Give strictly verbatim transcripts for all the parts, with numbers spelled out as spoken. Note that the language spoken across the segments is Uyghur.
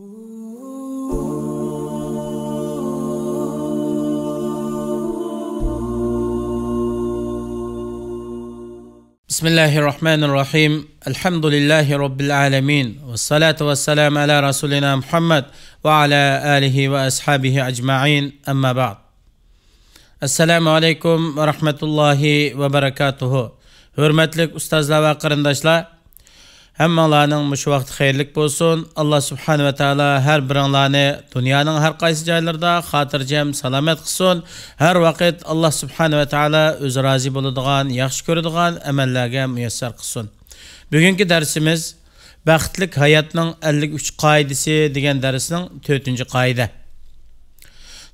بسم الله الرحمن الرحيم. الحمد لله رب العالمين. والصلاة والسلام على رسولنا محمد وعلى آله وأصحابه أجمعين. أما بعد. السلام عليكم ورحمة الله وبركاته. ھۆرمەتلىك ئۇستازلار ۋە قېرىنداشلار، ھەممىڭلارنىڭ مۇشۇ ۋاقتى خەيرلىك بولسۇن. ئاللا سۇبھانە ۋە تائالا ھەر بىرىڭلارنى دۇنيانىڭ ھەر قايسى جايلىرىدا خاتىرجەم، سالامەت قىلسۇن. ھەر ۋاقىت ئاللا سۇبھانە ۋە تائالا ئۆزى رازى بولىدىغان، ياخشى كۆرىدىغان ئەمەللەرگە مۇيەسسەر قىلسۇن. بۈگۈنكى دەرسىمىز بەختلىك ھاياتنىڭ ئەللىك ئۈچ قائىدىسى دېگەن دەرسنىڭ تۆتىنچى قائىدە.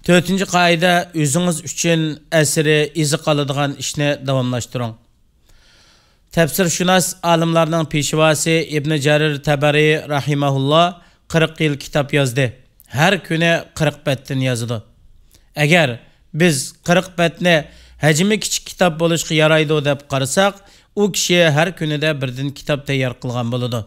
تۆتىنچى قائىدە، ئۆزىڭىز ئۈچۈن ئەسىرى، ئىزى قالىدىغان ئىشنى داۋاملاشتۇرۇڭ. تەپسىرشۇناس ئالىملارنىڭ پېشۋاسى ئىبنى جەرىر تەبەرى رەھىمەھۇللا قىرىق يىل كىتاب يازدى. ھەر كۈنى قىرىق بەتتىن يازىدۇ. ئەگەر بىز قىرىق بەتنى ھەجمى كىچىك كىتاب بولۇشقا يارايدۇ دەپ قارىساق، ئۇ كىشى ھەر كۈنىدە بىردىن كىتاب تەييار قىلغان بولىدۇ.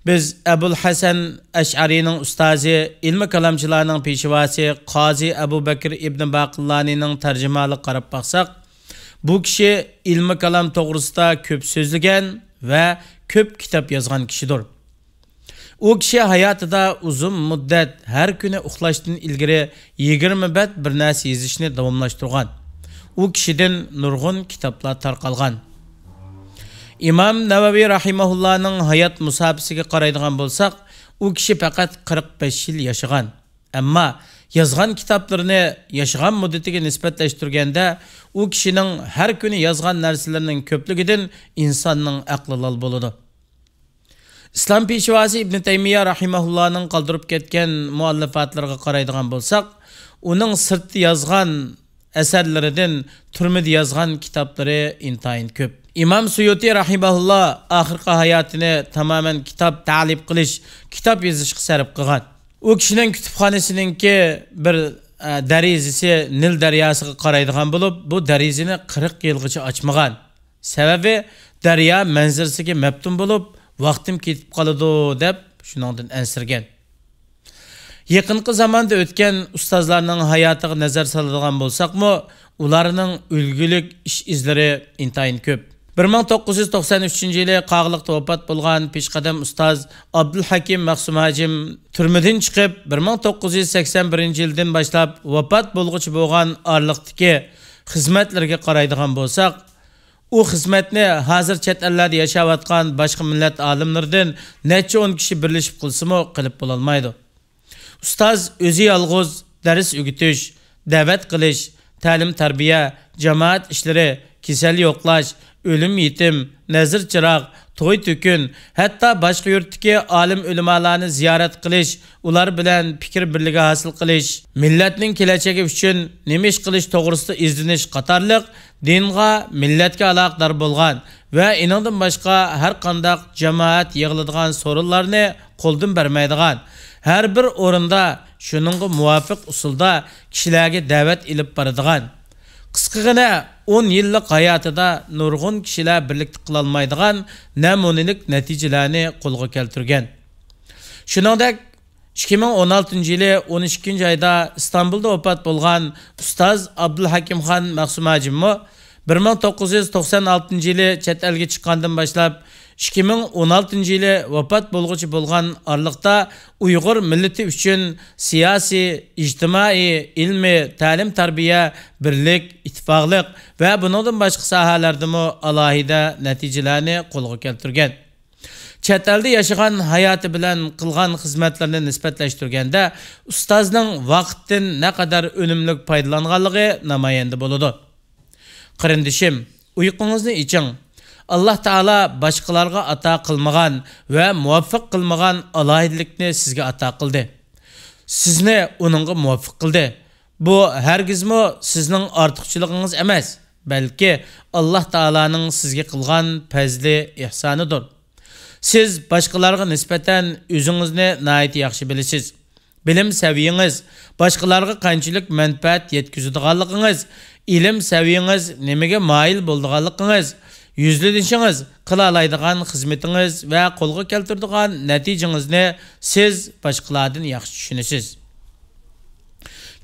بىز ئەبۇل ھەسەن ئەشئەرىنىڭ ئۇستازى، ئىلمىي كالامچىلارنىڭ پېشۋاسى قازى ئەبۇ بەكرى ئىبنى باقىللانىنىڭ تەرجىمىھالىغا قاراپ باقساق، بۇ كىشى ئىلمىي كالام توغرىسىدا كۆپ سۆزلىگەن ۋە كۆپ كىتاب يازغان كىشىدۇر. ئۇ كىشى ھاياتىدا ئۇزۇن مۇددەت ھەر كۈنى ئۇخلاشتىن ئىلگىرى يىگىرمە بەت بىر نەرسە يېزىشنى داۋاملاشتۇرغان. ئۇ كىشىدىن نۇرغۇن كىتابلار تارقالغان. ئىمام نەۋەۋى رەھىمەھۇللانىڭ ھايات مۇساپىسىگە قارايدىغان بولساق، ئۇ كىشى پەقەت قىرىق بەش يىل ياشىغان. ئەمما يازغان كىتابلىرىنى ياشىغان مۇددىتىگە نىسبەتلەشتۈرگەندە، ئۇ كىشىنىڭ ھەر كۈنى يازغان نەرسىلىرىنىڭ كۆپلۈكىدىن ئىنساننىڭ ئەقلى لال بولىدۇ. ئىسلام پېشۋاسى ئىبنى تەيمىيە رەھىمەھۇللانىڭ قالدۇرۇپ كەتكەن مۇئەللىپاتلىرىغا قارايدىغان بولساق، ئۇنىڭ سىرتتا يازغان ئەسەرلىرىدىن تۈرمىدە يازغان كىتابلىرى ئىنتايىن كۆپ. ئىمام سۇيۇتى رەھىمەھۇللا ئاخىرقى ھاياتىنى تامامەن كىتاب تەلىپ قىلىش، كىتاب يېزىشقا سەرپ قىلغان. ئۇ كىشىنىڭ كۇتۇپخانىسىنىڭكى بىر، ئە، دەرىزىسى نىل دەرياسىغا قارايدىغان بولۇپ، بۇ دەرىزىنى قىرىق يىلغىچە ئاچمىغان. سەۋەبى، دەريا مەنزىرىسىگە مەپتۇن بولۇپ، ۋاقتىم كېتىپ قالىدۇ دەپ شۇنىڭدىن ئەنسىرىگەن. يېقىنقى زاماندا ئۆتكەن ئۇستازلارنىڭ ھاياتىغا نەزەر سالىدىغان بولساقمۇ، ئۇلارنىڭ ئۈلگىلىك ئىش ئىزلىرى ئىنتايىن كۆپ. بىر مىڭ توققۇز يۈز توقسان ئۈچىنچى يىلى قاغىلىقتا ۋاپات بولغان پېشقەدەم ئۇستاز ئابدۇلھەكىم مەخسۇم ھاجىم تۈرمىدىن چىقىپ، بىر مىڭ توققۇز يۈز سەكسەن بىرىنچى يىلدىن باشلاپ ۋاپات بولغۇچە بولغان ئارىلىقتىكى خىزمەتلىرىگە قارايدىغان بولساق، ئۇ خىزمەتنى ھازىر چەت ئەللەردە ياشاۋاتقان باشقا مىللەت ئالىملىرىدىن نەچچە ئون كىشى بىرلىشىپ قىلسىمۇ قىلىپ بولالمايدۇ. ئۇستاز ئۆزى يالغۇز دەرس ئۆگىتىش، دەۋەت قىلىش، تەلىم-تەربىيە، جامائەت ئىشلىرى، كېسەل يوقلاش، ئۆلۈم-يېتىم، نەزىر-چىراغ، توي-تۆكۈن، ھەتتا باشقا يۇرتتىكى ئالىم-ئۆلىمالارنى زىيارەت قىلىش، ئۇلار بىلەن پىكىر بىرلىكى ھاسىل قىلىش، مىللەتنىڭ كېلەچەكى ئۈچۈن نېمە ئىش قىلىش توغرىسىدا ئىزدىنىش قاتارلىق دىنغا، مىللەتكە ئالاقىدار بولغان ۋە ئېنىڭدىن باشقا ھەر قانداق جامائەت يىغىلىدىغان سورۇنلارنى قولدىن بەرمەيدىغان، ھەر بىر ئورۇندا شۇنىڭغا مۇۋاپىق ئۇسۇلدا كىشىلەرگە دەۋەت ئېلىپ بارىدىغان، قىسقىغىنە ئون يىللىق ھاياتىدا نۇرغۇن كىشىلەر بىرلىكتە قىلالمايدىغان نەمۇنىلىك نەتىجىلەرنى قولغا كەلتۈرگەن. شۇنىڭدەك، ئىككى مىڭ ئون ئالتىنچى يىلى ئون ئىككىنچى ئايدا ئىستانبۇلدا ۋاپات بولغان ئۇستاز ئابدۇلھەكىمخان مەخسۇم ھاجىممۇ بىر مىڭ توققۇز يۈز توقسان ئالتىنچى يىلى چەت ئەلگە چىققاندىن باشلاپ، ئىككى مىڭ ئون ئالتىنچى يىلى ۋاپات بولغۇچە بولغان ئارىلىقتا ئۇيغۇر مىللىتى ئۈچۈن سىياسىي، ئىجتىمائىي، ئىلمىي، تەلىم-تەربىيە، بىرلىك، ئىتتىپاقلىق ۋە بۇنىڭدىن باشقا ساھەلەردىمۇ ئالاھىدە نەتىجىلەرنى قولغا كەلتۈرگەن. چەت ئەلدە ياشىغان ھاياتى بىلەن قىلغان خىزمەتلىرىنى نىسبەتلەشتۈرگەندە، ئۇستازنىڭ ۋاقىتتىن نەقەدەر ئۈنۈملۈك پايدىلانغانلىقى نامايەندە بولىدۇ. قېرىندىشىم، ئۇيقۇڭىزنى ئېچىڭ. ئاللا تائالا باشقىلارغا ئاتا قىلمىغان ۋە مۇۋەپپەق قىلمىغان ئالاھىدىلىكنى سىزگە ئاتا قىلدى. سىزنى ئۇنىڭغا مۇۋەپپەق قىلدى. بۇ ھەرگىزمۇ سىزنىڭ ئارتۇقچىلىقىڭىز ئەمەس، بەلكى ئاللا تائالانىڭ سىزگە قىلغان پەزلى ئېھسانىدۇر. سىز باشقىلارغا نىسبەتەن ئۆزىڭىزنى ناھايىتى ياخشى بىلىسىز. بىلىم سەۋىيىڭىز، باشقىلارغا قانچىلىك مەنپەئەت يەتكۈزىدىغانلىقىڭىز، ئىلىم سەۋىيىڭىز، نېمىگە مايىل بولىدىغانلىقىڭىز، يۈزلىنىشىڭىز، قىلالايدىغان خىزمىتىڭىز ۋە قولغا كەلتۈرىدىغان نەتىجىڭىزنى سىز باشقىلاردىن ياخشى چۈشىنىسىز.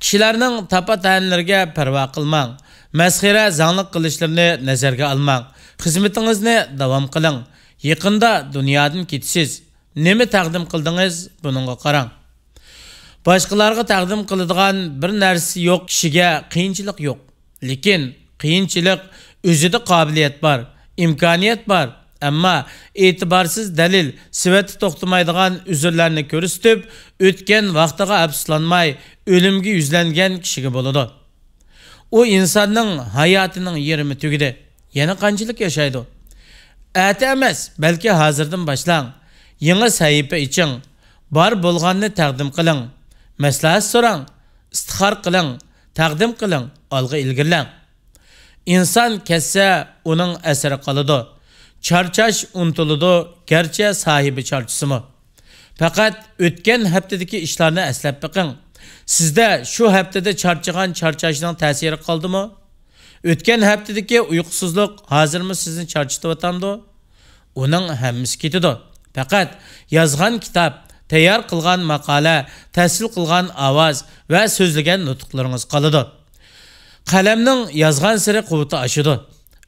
كىشىلەرنىڭ تاپا-تەنىلىرىگە پەرۋا قىلماڭ. مەسخىرە، زاڭلىق قىلىشلىرىنى نەزەرگە ئالماڭ. خىزمىتىڭىزنى داۋام قىلىڭ. يېقىندا دۇنيادىن كېتىسىز. نېمە تەقدىم قىلدىڭىز، بۇنىڭغا قاراڭ. باشقىلارغا تەقدىم قىلىدىغان بىر نەرسىسى يوق كىشىگە قىيىنچىلىق يوق. لېكىن قىيىنچىلىق ئۆزىدە قابىلىيەت بار، ئىمكانىيەت بار، ئەمما ئېتىبارسىز دەلىل، سېۋەتتە توختىمايدىغان ئۆزۈرلەرنى كۆرسىتىپ، ئۆتكەن ۋاقتىغا ئەپسۇسلانماي، ئۆلۈمگە يۈزلەنگەن كىشىگە بولىدۇ. ئۇ ئىنساننىڭ ھاياتىنىڭ يېرىمى تۈگىدى. يەنە قانچىلىك ياشايدۇ؟ ئەتە ئەمەس، بەلكى ھازىردىن باشلاڭ. يېڭى سەھىپە ئېچىڭ. بار بولغاننى تەقدىم قىلىڭ. مەسلىھەت سوراڭ. ئىستىخارە قىلىڭ. تەقدىم قىلىڭ. ئالغا ئىلگىرىلەڭ. ئىنسان كەتسە، ئۇنىڭ ئەسىرى قالىدۇ. چارچاش ئۇنتۇلىدۇ، گەرچە ساھىبى چارچىسىمۇ. پەقەت ئۆتكەن ھەپتىدىكى ئىشلارنى ئەسلەپ بېقىڭ. سىزدە شۇ ھەپتىدە چارچىغان چارچاشنىڭ تەسىرى قالدىمۇ؟ ئۆتكەن ھەپتىدىكى ئۇيقۇسىزلىق ھازىرمۇ سىزنى چارچىتىۋاتامدۇ؟ ئۇنىڭ ھەممىسى كېتىدۇ. پەقەت يازغان كىتاب، تەييار قىلغان ماقالە، تەسىل قىلغان ئاۋاز ۋە سۆزلىگەن نۇتۇقلىرىڭىز قالىدۇ. قەلەمنىڭ يازغانسېرى قۇۋۋىتى ئاشىدۇ.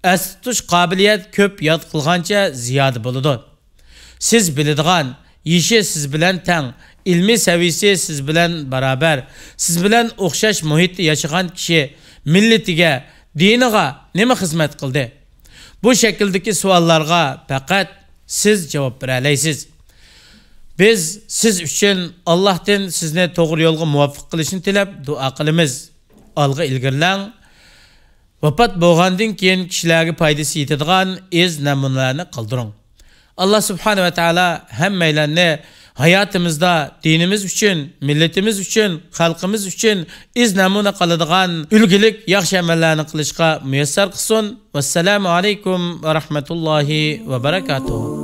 ئەستە تۇتۇش قابىلىيەت كۆپ ياد قىلغانچە زىيادە بولىدۇ. سىز بىلىدىغان، يېشى سىز بىلەن تەڭ، ئىلمىي سەۋىيىسى سىز بىلەن بارابەر، سىز بىلەن ئوخشاش مۇھىتتا ياشىغان كىشى مىللىتىگە، دىنىغا نېمە خىزمەت قىلدى؟ بۇ شەكىلدىكى سوئاللارغا پەقەت سىز جاۋاب بېرەلەيسىز. بىز سىز ئۈچۈن ئاللاھتىن سىزنى توغرا يولغا مۇۋەپپەق قىلىشنى تىلەپ دۇئا قىلىمىز. ئالغا ئىلگىرىلەڭ. ۋاپات بولغاندىن كېيىن كىشىلەرگە پايدىسى يېتىدىغان ئىز نەمۇنىلەرنى قالدۇرۇڭ. ئاللا سۇبھانە ۋە تائالا ھەممەيلەننى ھاياتىمىزدا دىنىمىز ئۈچۈن، مىللىتىمىز ئۈچۈن، خەلقىمىز ئۈچۈن ئىز نەمۇنە قالىدىغان ئۈلگىلىك ياخشى ئەمەللەرنى قىلىشقا مۇيەسسەر قىلسۇن. ۋەسسالامۇ ئەلەيكۇم ۋە رەھمەتۇللاھى ۋە بەرەكاتۇھۇ.